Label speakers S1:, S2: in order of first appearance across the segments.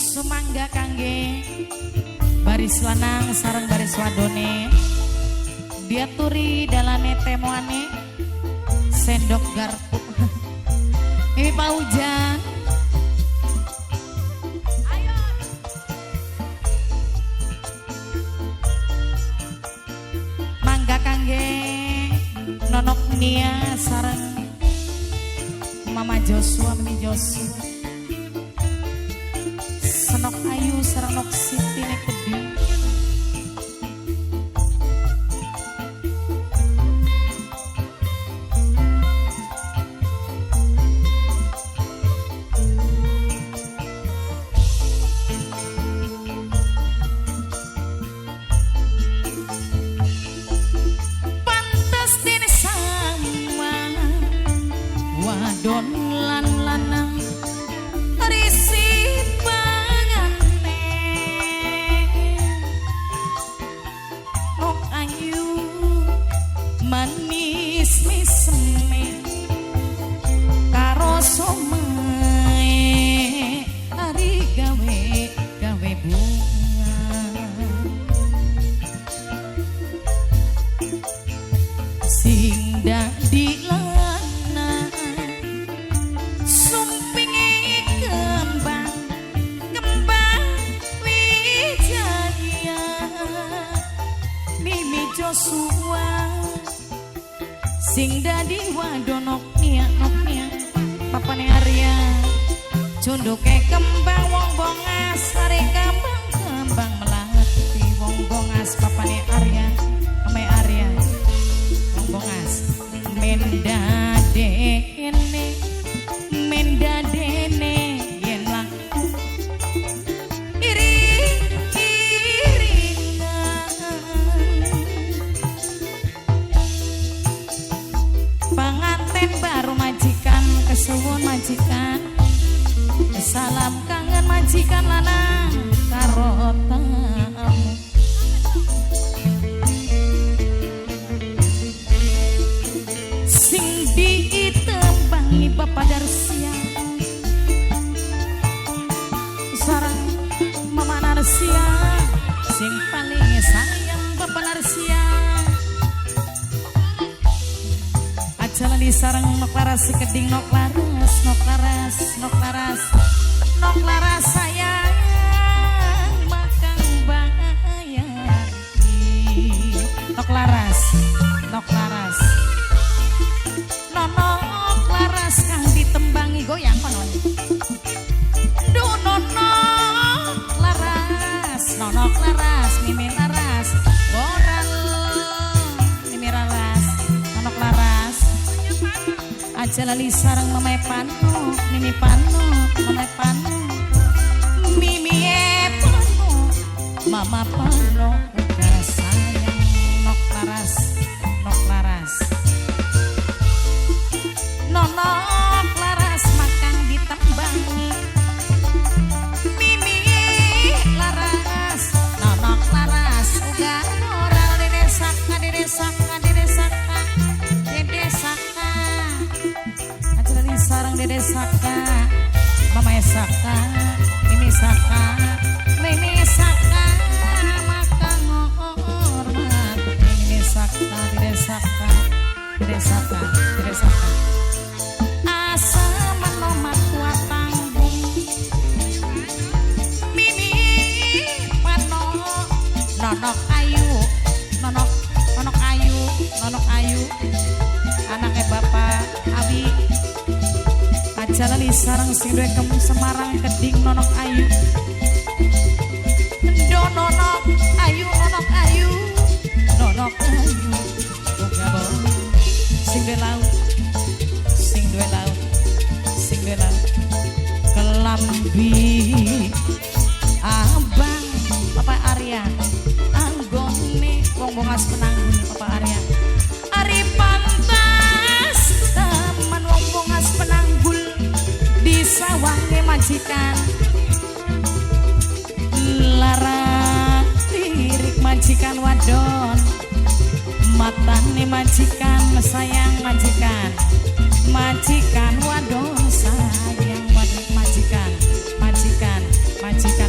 S1: Sumangga kangge baris lanang sareng baris wadone. Diaturi dalane temoane sendok garpu. Ini Pak Ujang. Ayo. Mangga kangge Nonok Nia sareng Mama Joshua, Mimi Joshua. Senok Ayu sareng Nok Siti nek Keding. Pantes dene sama wadon lan lanang risi penganten. Nok ayu manis miseme karo somae ari gawe gawe bunga sing dadi lanang sumpinge kembang kembang wijaya. Mimi Joshua sing dadi wadon nok nia nok nia papane Arya cunduke kembang wong bongas sare kembang kembang melati wong bongas papane Arya ame Arya wong bongas mendadene mendadene yen laku iring iringan panganten baru majikan kesuwun majikan salam kangen majikan lanang karo tamu sing ditembangi Bapak Darsia sareng Mama Narsia sing paling sayang Bapak Narsia aja di sareng nok laras si keding nok laras nok laras nok laras nok laras sayang makang bayar nok laras nok laras nonok laras kang ditembangi goyang kono du nonok laras nonok laras mimi laras boral mimi laras nonok laras aja lali sareng mamae pano mimi pano mamae pano mimi pano mama pano uga sayang nok laras nok laras nonok laras makang ditembangi mimi laras nonok laras uga moral dede saka dede saka dede saka dede saka aja lali sareng dede saka mama saka mimi saka mimi saka makang ngormat mimi saka dede saka dede saka dede saka asa menomat kuat tanggung mimi pano nonok ayu nonok nonok ayu nonok ayu anaknya bapak Abi aja lali sareng sing duwe kem Semarang Keding nonok ayu do nonok ayu nonok ayu nonok ayu uga bo sing duwe laut sing duwe laut sing duwe laut kelambi abang Bapak Arya anggone wong bongas penanggun Bapak Arya ari pantas teman wong bongas penanggul di sawange majikan lara lirik majikan wadon matane majikan sayang majikan majikan wadon sayang majikan majikan majikan.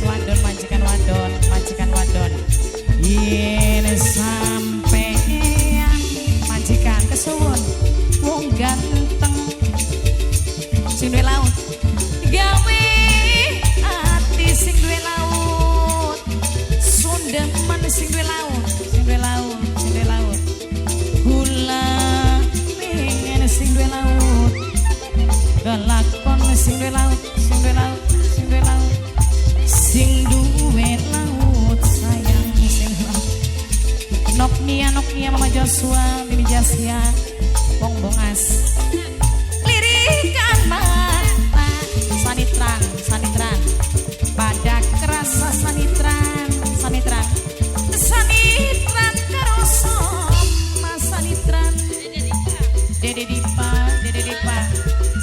S1: Joshua, Mimi Jasia, wong Bongas. Lirikan mata sanitran, sanitran. Pada kerasa sanitran, sanitran. Sanitran karo soma sanitran. Dede Dipa, Dede Dipa,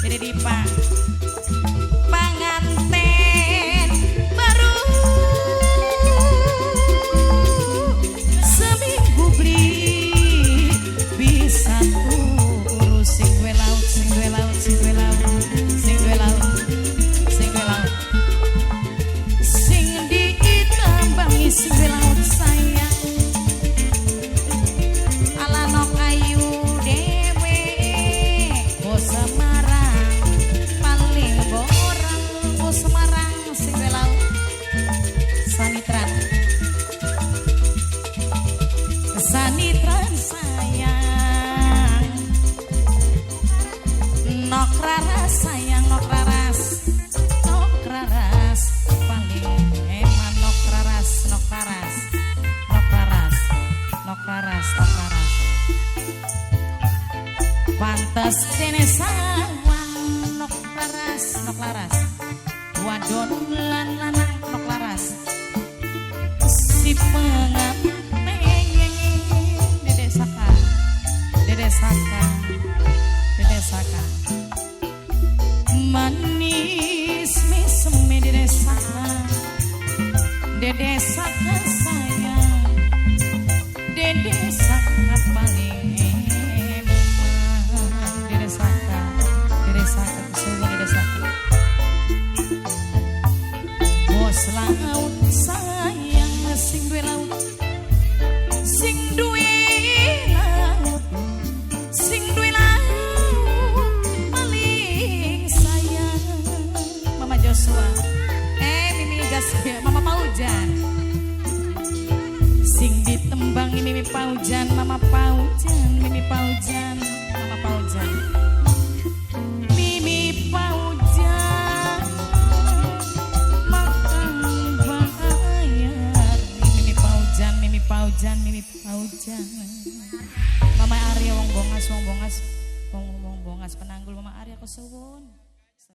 S1: Dede Dipa. Panganten baru seminggu beli bisa turu sing duwe laut, sing duwe laut, sing duwe laut, sing duwe laut, sing duwe laut, sing ditambangi sing duwe laut sayang ala nok ayu dewe go Semarang paling borang go Semarang sing duwe laut sanitran sanitran sayang nok raras sayang nok raras nok raras paling eman nok raras nok raras nok raras nok raras nok raras pantes dene sawang nok raras nok laras wadon lan lanang nok laras si pengantin Dede Saka Dede Saka Dede Saka manis meseme Dede Saka Dede Saka sayang Dede Saka paling eman Dede Saka Dede Saka kesuwun Dede Saka bos laut sayang sing duwe laut sing duwe laut sing duwe laut paling sayang Mama Joshua Mimi Joshua Mama Paujan sing ditembangi Mimi Paujan Mama Paujan Mimi Paujan Mama Paujan Mimi Paujan makan bayar Mimi Paujan Mimi Paujan Mimi Paujan Mama Arya wong Bongas wong Bongas wong wong Bongas penanggul Mama Arya kesuwun.